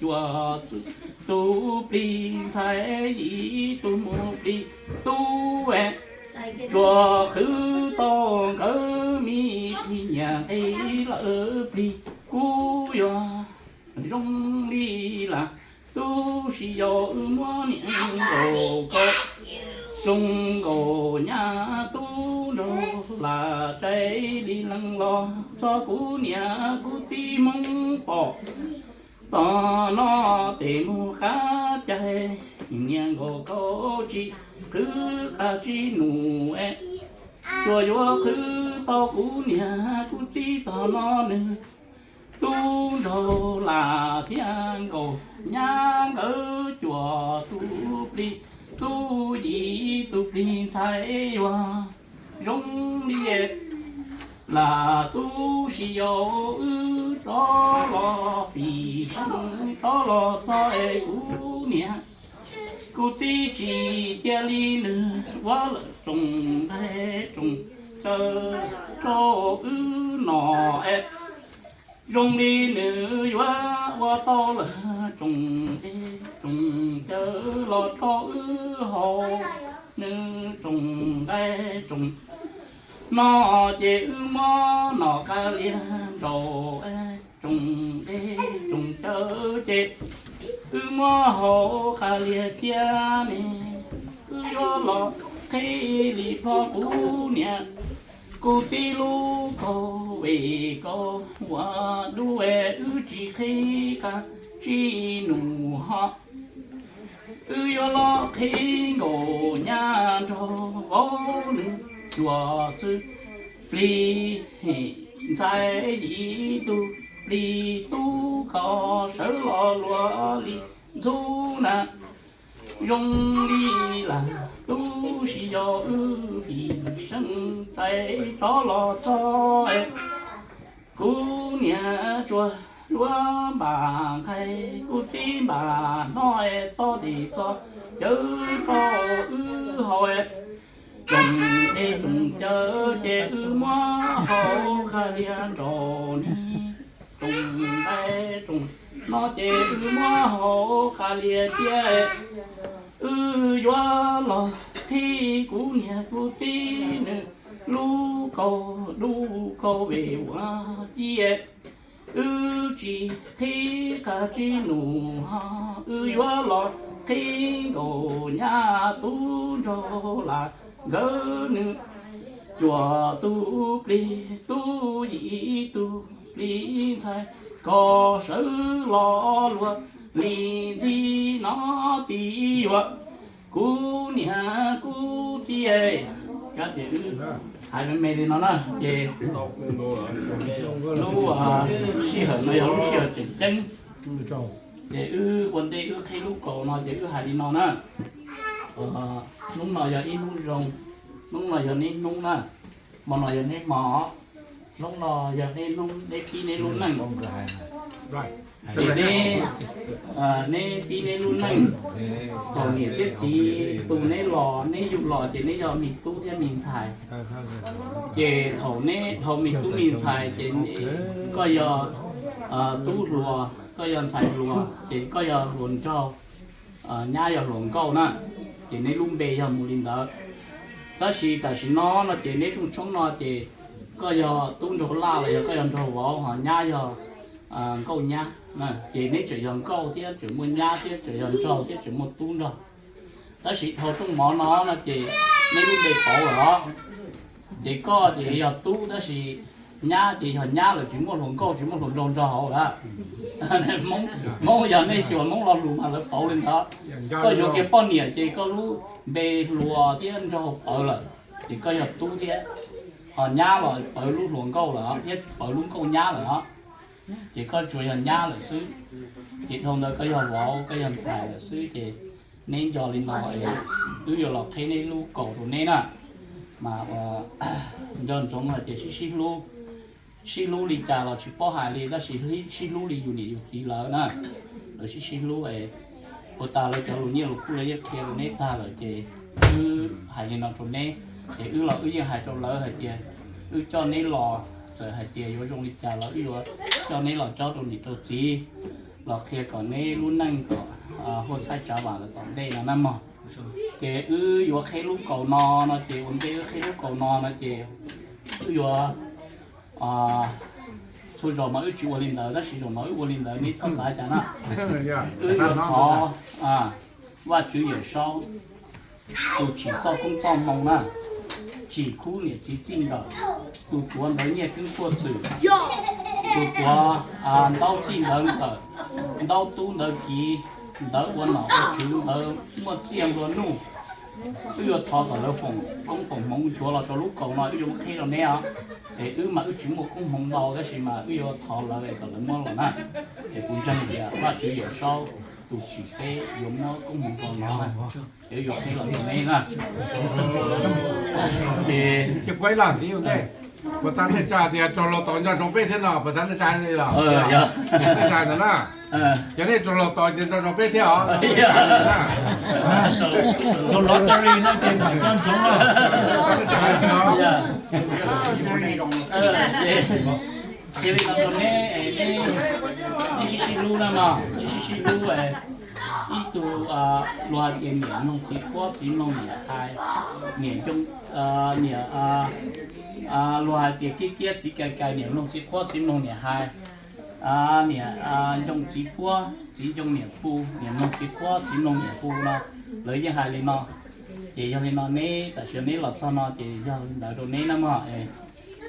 cuaj txwv, tub plig ntxhais yim tub mus plig tub, tsuas qhwv tau nkawd me plig niam nqi lawm plig, kuv yuav zoo li las tub si yau wb muab niam nkaus koj zoo nkaus nyab tub nraug lam tsaib li leej los txog kuv niam kuv txiv Hmoob pom. Tom no tes mus qab caig, niam nkaus koj tsis qhwv qab tsis num, tsuas yuav qhwv tau kuv niam kuv txiv tom no nws tub nraug lam thiab nkaus nyab nkawd cuaj tub plig, tub yim tub plig ntxhais yuav zoo li las tub si yau wb rov los pim rov los txog es kuv niam kuv txiv tsis cia li nws ua lawm tsoom nqaij tsoom cawv rau wb no es zoo li nws yuav ua tau lawm tsoom nqaij tsoom cawv los rau wb haus, nws tsoom nqaij tsoom no ces wb muab nom qab liag nraus, tsoom nqaij tsoom cawv ces wb muab haus qab liag thiab ne. Wb yuav los qhib li plho kuv niam kuv txiv lub kaus vim kaus ua dub, wb tsis qhib qab tsis num ho. Wb yuav los qhib nkaus nyab nraug vauv nws cuaj txwv plig ntxhais yim tub plig tub, koj sawv los luag li ntxub na. Zoo li las tub si yau wb pim seej tais rov los txog, kuv niam tsuas yuav npam nqaij kuv txiv npam no, txoj tes txoj cawv rau wb haus, tsoom nqaij tsoom cawv ces wb muab haus qab liag nraus ne. Tsoom nqaij tsoom no ces wb muab haus qab liag thiab, wb yuav los qhib kuv niam kuv txiv nws lub kaus dub kaus vim ua ci, wb tsis qhib qab tsis num ho. Wb yuav los qhib nkaus nyab tub nraug lam nkawd nws cuaj tub plig tub yim tub plig ntxhais, koj sawv los luag li ntxi no tib yuav kuv niam kuv txiv. Ces wb hais me me li no na ces lub sij hawm no yog lub sij hawm tseem ceeb. Ces wb ua ntej wb qhib lub kaus no ces wb hais li no na. Hnub no yog ib hnub zoo, hnub no yog neb hnub na, hmo no yog neb hmo, hnub no yog neb hnub, neb pib neb lub neej. Ces neb, neb pib neb lub neej, thaum niam thiab txiv tu neb los, neb yug los ces neb yog me tub thiab me ntxhais. Ces thaum neb dhau me tub me ntxhais ces koj yog tub hluas, koj yog ntxhais hluas, ces koj yog hluas nraug, nyab yog hluas nkauj na. Ces neb lub npe yog mus li ntawd. Tab sis tam sim no no ces neb rooj tshoob no ces koj yog tub nraug laj los yog koj yog nraug vauv, ho nyab yog nkauj nyab. Ces neb tseem yog nkauj thiab tseem muaj nyab thiab tseem yog nraug thiab tseem muaj tub nrog. Tab sis dhau rooj mov no no ces neb lub npe pauv lawm os. Ces koj ces yog tub tab sis nyab ces yog nyab lawm, tsis muaj hluas nkauj tsis muaj hluas nraug nrog hauv lawm. Hmoob yog nej xyuas Hmoob lo lus mas lawv pauv li ntawd. Koj yuav kiag poj niam ces koj lub npe hluas thiab nraug pauv lawm, ces koj yog tub thiab. Ho nyab los pauv lub hluas nkauj lawm thiab pauv lub nkauj nyab lawm os. Ces koj tsuas yog nyab lawm xwb. Ces dhau ntawd koj yog vauv, koj yog ntxhais lawm xwb. Ces neb nco li no es wb yuav los qhib neb lub kaus rau neb na. Mas ua nco ntsoov hais tias sib sib hlub, sib hlub li cas los tsis paub hais li, tab sis sib hlub li yus niam yus txiv lawv na. Lawv sib sib hlub es puas tas lawv cov lus nyiaj lus kub lawv yeej qhia rau neb tag lawm ces wb hais li no rau neb. Ces wb los wb yeej hais rau lawv hais tias wb coj neb los, txawm hais tias yuav zoo li cas los wb yuav coj neb los cob rau niam rau txiv. los qhia kom neb lub neej kom huaj txhaij tsav vam lawm tom ntej no na mog. Ces wb yuav qheb lub kaus no no ces ua ntej wb qheb lub kaus no no ces wb yuav, txhua zaus mas wb tsis ua li ntawd tab sis zaum no wb ua li ntawd neb txhob xav cas na. Wb yuav thov Vajtswv Yawmsaub tus tsim txoj koob txoj hmoo na, tsim khub niam txiv txij nkawm, tus tuav ntawv nyiaj keeb puaj txwm, tus tuav ntaub txij ntawv nkawm, ntaub tub ntawv kiv, ntawv ua nom ua tswv, ntawv muaj txiaj nplua nuj. Wb yuav thov kom lawv foom koob foom hmoov nchuav los rau lub kaus no wb yuav muab qheb rau neb os. Es wb mas wb tsis muaj koob hmoov ntau tab sis mas wb yuav thov lawv kom lawv muab los na. Es kuv ntseeg tias Vajtswv Yawmsaub tus tsim peb yuav muab koob hmoov rau no na. Es wb yuav qheb los rau neb na. Ces puas tas neej tsa tias rog laus tos nco ntsoov peb thiab no, puas tas neej tsa li los? Neej tsa ntawd na. Yog nej rog laus tos ces nco ntsoov peb thiab os. Cov lottery no ces nco ntsoov na. Cia li no rau neb, neb sib sib hlub na no, neb sib sib hlub. Ib tug luag hais tias niam mloog txiv qhuab txiv mloog niam hais, niam ncoo, niam, luag hais tias kiab kiab txiv kais kais, niam mloog txiv qhuab txiv mloog niam hais, niam ncoo txiv puab txiv ncoo niam pu, niam mloog txiv qhuab txiv mloog niam pu no, lawv yeej hais li no. Ces yog li no neb tam sim neb los txog no ces yog li ntawd rau neb na mog.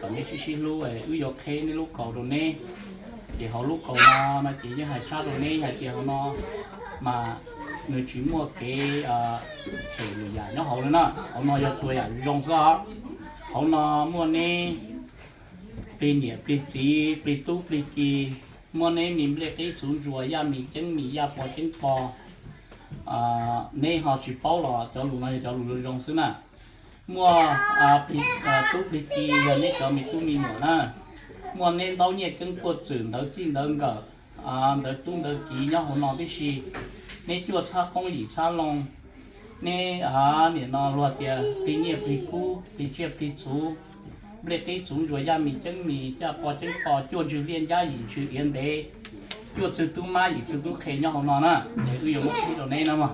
Kom neb sib sib hlub, wb yuav qheb neb lub kaus rau neb. Ces hauv lub kaus no no ces yeej hais tshab rau neb hais tias hauv no mas nws tsis muaj kev phem lwm yam nyob hauv li na. Hauv no yog txhua yam zoo xwb os. Hauv no muaj neb plig niam plig txiv plig tub plig ki, muaj neb me nplej qib txhuv ntsuas yaj mis ceeb mis yaj pos ceeb pos. Neb ho tsis paub los cov lus no yog cov lus zoo zoo xwb na. Muaj tub plig ki yog neb cov me tub me nyuam na. Muaj neb ntaub nyiaj keeb puaj txwm ntawv txij ntawv nkawm, ntawv tub ntawv kiv nyob hauv no tib si. Neb cuaj txhab qoob yim txhab loo, neb nim no luag tias plig nyiaj plig kub plig tsiaj plig txhuv, nplej qib txhuv ntsuas yaj mis ceeb mis yaj pos ceeb pos, cuaj ntsws liaj ncab yim ntsws iav ntev, cuaj txwg tub mab yim txwg tub qhe nyob hauv no na. Ces wb yuav muab qhib rau neb na mog.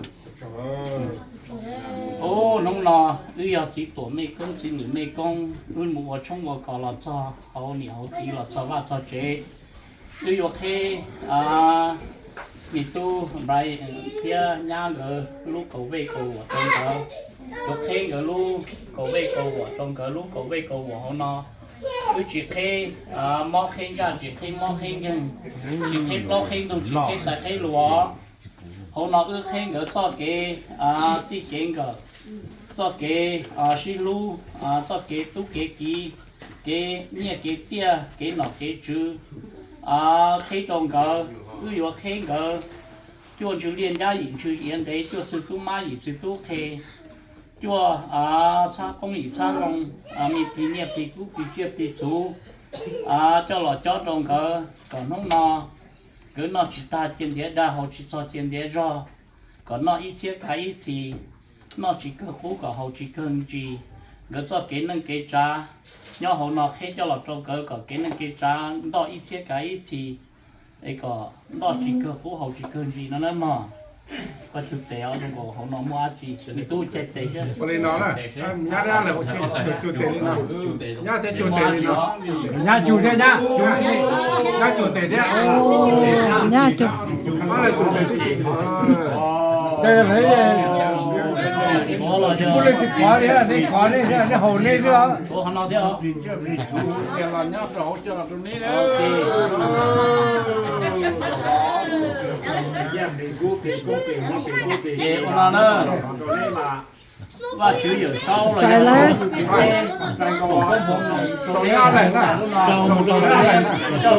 Ub, hnub no wb yog txiv tuam mej koob txiv lwm mej koob, wb mus ua tshoob ua kos los txog hauv niam hauv txiv los txog vaj txog tsev, wb yuav qheb me tub Nplai thiab nyab nkawd lub kaus vej kaus vuam rau nkawd. Yuav qheb nkawd lub kaus vej kaus vuam rau nkawd lub kaus vej kaus vuam hauv no. Wb tsis qheb mob qheb ntsaj, tsis qheb mob qheb nkeeg, tsis qheb plaub qheb ntxoog, tsis qheb xaiv qheb luas. Hauv no wb qheb nkawd txoj kev txij kev nkawm, txoj kev sib hlub, txoj kev tub kev kiv, kev nyiaj kev txiaj, kev nom kev tswv, qheb rau nkawd. Wb yuav qheb nkawd cuaj ntsws liaj ncab yim ntsws iav ntev, cuaj txwg tub mab yim txwg tub qhe, cuaj txhab qoob yim txhab loo, me plig nyiaj plig kub plig tsiaj plig txhuv, coj los cob rau nkawd kom hnub no nkawd noj tsis tag cia ntiav dag, haus tsis txog cia ntiav zog, kom noj ib txhiab kav ib txhis, noj tsis kawg qub kom haus tsis kawg ntsis. Nkawd txoj kev neej kev tsav nyob hauv no qheb coj los rau nkawd kom kev neej kev tsav ntoj ib txhiab kav ib txhis, es kom ntoj tsis kawg qub haus tsis kawg ntsis no na mog. Koj tsum tes os, zoo nkaus hauv no muaj dab tsi, tub caij tes xwb. Ua li no na, nyab thiab lawv cua tes li no, nyab thiab cua tes li no, nyab cua thiab, nyab cua tes thiab, nyab cua, tes lawv, kuv li tis kov li, nej kov nej, nej haus nej xwb. Ces ua no na, Vajtswv Yawmsaub los yog Vajtswv txeb, foom koob foom hmoov rau neb lub no, rau lub no, ces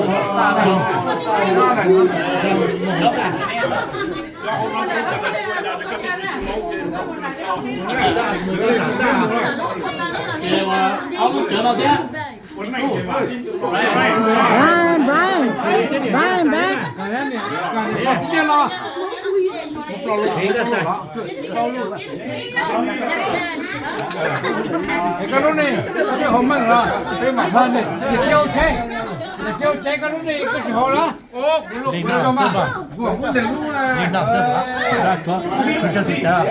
ua ob lub cawv no thiab. Brian, Brian, Brian, Brian. Koj lub ne, koj twb haus meej los, peb mam hlo ne, niam txiv haus tsheb, niam txiv haus tsheb, koj lub ne koj tsis haus los? Li no xwb, li no xwb, tshuav, tshuav tsawg txiv tawv.